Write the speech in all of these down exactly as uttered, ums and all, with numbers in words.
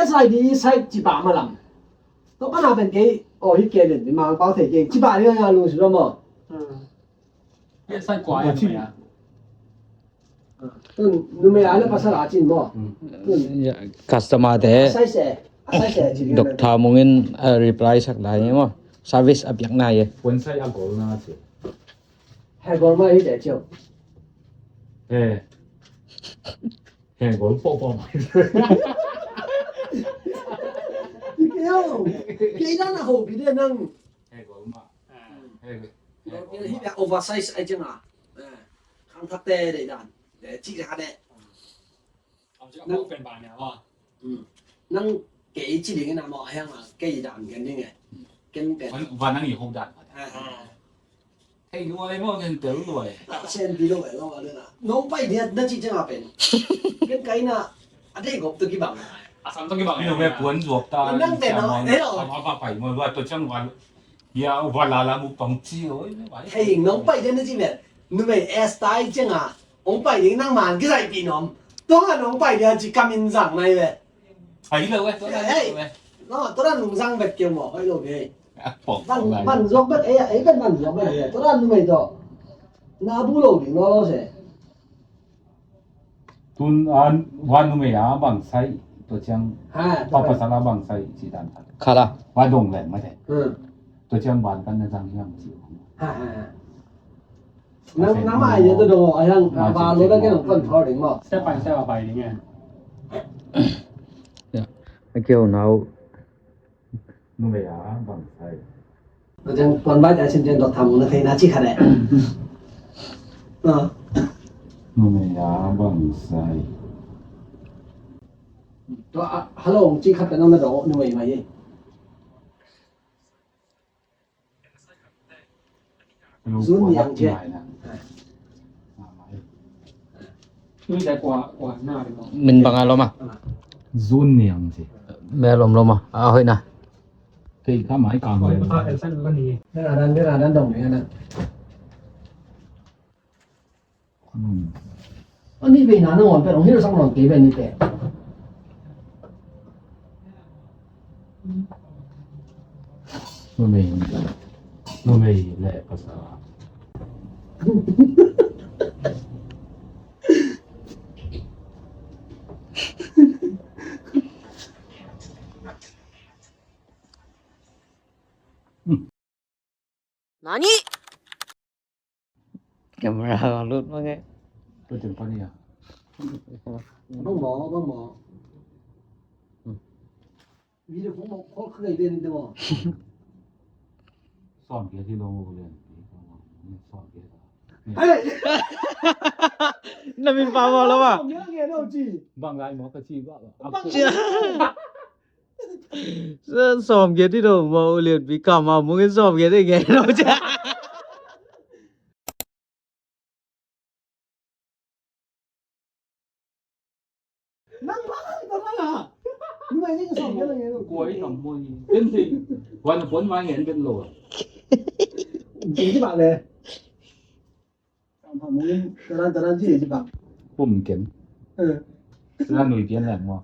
Sai di sai ci ba ma lam. To pa na pen kei o hi kei len di mang pau thei kei ci ba ni nga lung si lo mo. Sai kua ya. Tun numei a le pasal a cin mo. Tun customer te. Sai se. Sai se ci. Doctor Mung in reply sak lai mo. Service a biak na ye. Wen sai a gol na ci. He gol ma hi te ciu. He. He gol po po ma. Kei dan a ho bi de nang. He gol ma. He gol. Hi da oversize ai ciang a. Khang thak te de dan. De ci kha de. Nang pen ba nia wa. Nang kei ci ding na mo hiang a kei dan gen ding e. Ken pen. Wa nang i ho dan. Hei luai mo ken tel luai. Sen pi lo e lo a le na. Nong pai dia na ci ciang a pen. Ken kai na a dei gop to ki bang. A sam to ki bang. Ni no me puan zuak ta. Nang pen no. Hei lo. Ba pai mo luai to ciang wa. Ya wa la la mu pang ci oi. Hei nong pai dia na ci pen. Numei S tai ciang a. Ong pai ding nang man ki zai pi nom. Tua ngan ong pai dia ci kamin zang nai ve. Ai lo ve, tua ngan lo ve. No, tua ngan nung zang vet keu mo, ai lo ve. Van, van zok vet, ei, ei vet van zok vet, ei, tua ngan numei to. Na bu lo ding lo lo se. Tun an, van numei a bang sai, tua ciang. Ha, tua pa pasal a bang sai, ci dan. Khala. Wa dong leng ma te. Hmm. Tua ciang ban kan na zang hiam ci. Ha, ha, ha. Nang, nang mai dia tu dong, ayang, ba lo da ke nong control ding mo. Step by step a pai ding e. Ya, a keu nau. Numei a bang sai. Ayang tuan bai ta sin ten dok tham na thei na ci kha de. Numei a bang sai. Tua, hello, ci kha ta nong na dong, numei mai ye. Zun niang cia. Min bang a lom a. Zun niang cia. Me lom lom a. A hoih na. Kei ka mai kang hoih. Mera dan, mera dan dong ni na. Ani ve na na ngon pe ong hil sang ngon kei ve ni te. Numei, numei le pasal. Nani? Camera ko lut mah nge. Tua ciang pan ia. Bang maw, bang maw. Video phone maw, call khlei den de maw. Sawm kia ci lo maw, len. Sawm kia. Hey! Na min pa maw lo maw. Sawm kia nge lo ci. Bang lai maw ka ci ba. Bang. Sawm kia ti do maw, u lian pi kam a mung in sawm kia ti ngen lo cia. Nang bang to na la. Nang ni sawm kia ngen lo. Kua i kam mo ni. Ken ti. Wan pon ma ngen ken lo. Ken ti ba le. Taran, taran ci ci bang. Pum ken. Taran nui pian lang mo.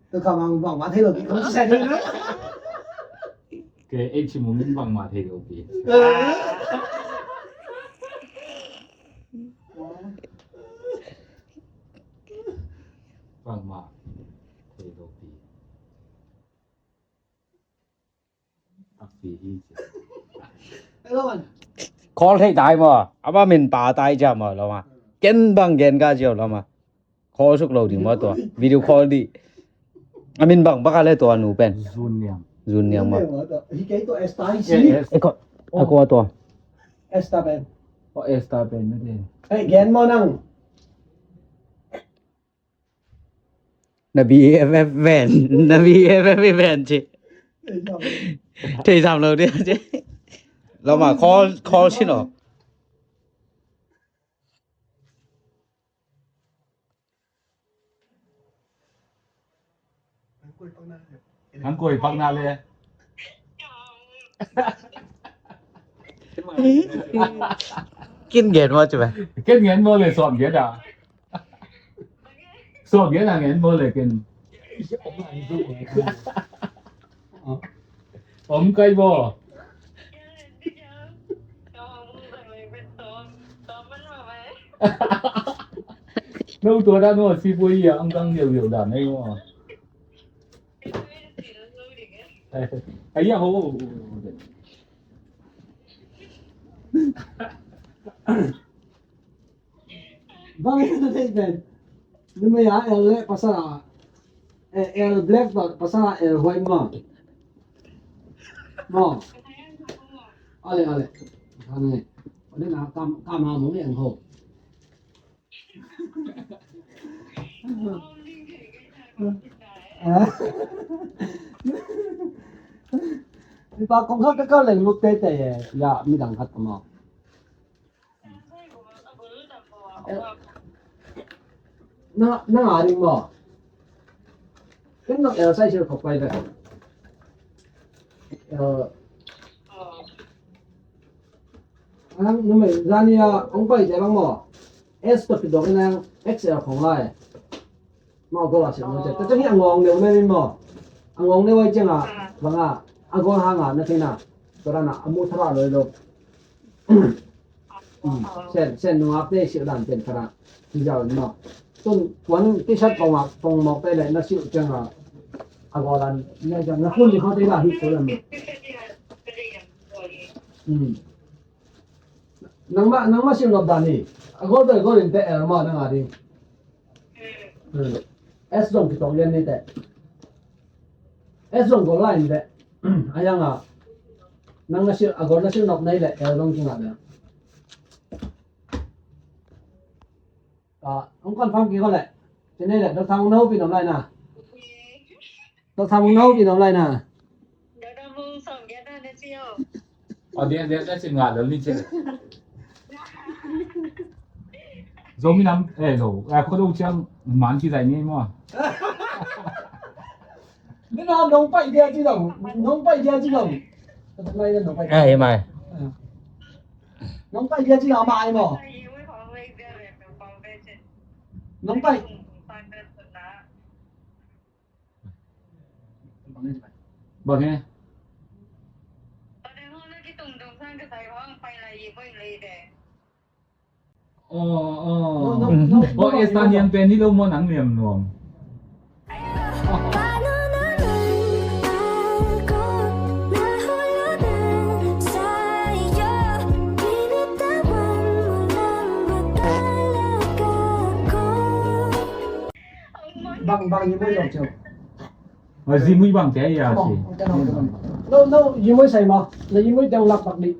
Tua kha mang bang ma thei lo ki kong sai thei lo. Ke ei ci mung bang ma thei lo ki. Bang ma thei lo ki. Call thei tai maw? A ba min pa tai cia maw lo ma. Ken bang gen ka cia lo ma. Call suk lo ding maw tua. Video call di. A min bang baka le tua nu pen. Zun niang. Zun niang maw. Hi kei tua S tai si. E ko, a ko tua. S tai pen. O S tai pen na de. Hey, gen maw nang. Na B F F ven, na B F F ven ci. Thei sam lo dia ci. Lo ma call, call ci no. Hang koi pak na le. Kin gen mo ci ba. Kin gen mo le som gen da. Sawm gen a ngen maw le ken. Om kai bo. No tua dan maw, sipui a ang kang liauliau dan ei maw. Ai ya ho. Bang na thei pen. Numei a el le pasal a, eh, el black to pasal a el white maw. Maw. Ale ale. Khan nge. Ode na kam kam ha mong e ang ho. Mipa kong khat ka kal leng lut teitei e. Ya midang khat ka maw. Na na nga ding maw. Ken nang el size khop pai ve. Ang numei zania ong pai te bang maw. S to kidok in ang X L khong lai. Maw gola siam lo te. Ta chang hi a ngawng neu neu in maw. A ngawng neu ai chang a bang a, a gola hang a na thei na. Tua dan a a mu thara lo lo. Sen sen nungak te silh dan pen thara. Hi zau in maw. Tun tuan T-shirt kong a kong mawk te le na silh chang a, a gola na jang na khun ni kho te la hi ko la maw. Nangmah nangmah silh nop dan hi. A gol pen gol in teh el maw nang a ding. S zong kitong lian ni teh. S zong gol lai in teh. A yang a nang na silh a gol na silh nop nei le el zong kingah le. Ka hong confirm kik ko le. Ci nei le Doctor Mung na hopih nop lai na. Doctor Mung na hopih nop lai na. Doctor Mung sawm giat na na ci o. Aw diak diak na ci ngah lo ni ci. Zomi nam eh lo eh khuado ciang man ci zai ni maw. Ni na nong pai dia ci lo. Nong pai dia ci lo. Nong pai dia ci lo. Ai mai. Nong pai dia ci lo mai maw. Nong pai. Bang he. Aw aw. Aw Estanian pen hi lo maw nang liam nuam. Bang bang hi mui lo ciau. Zi mui bang te ya si. No no hi mui sai ma. Na hi mui teng lak bak di.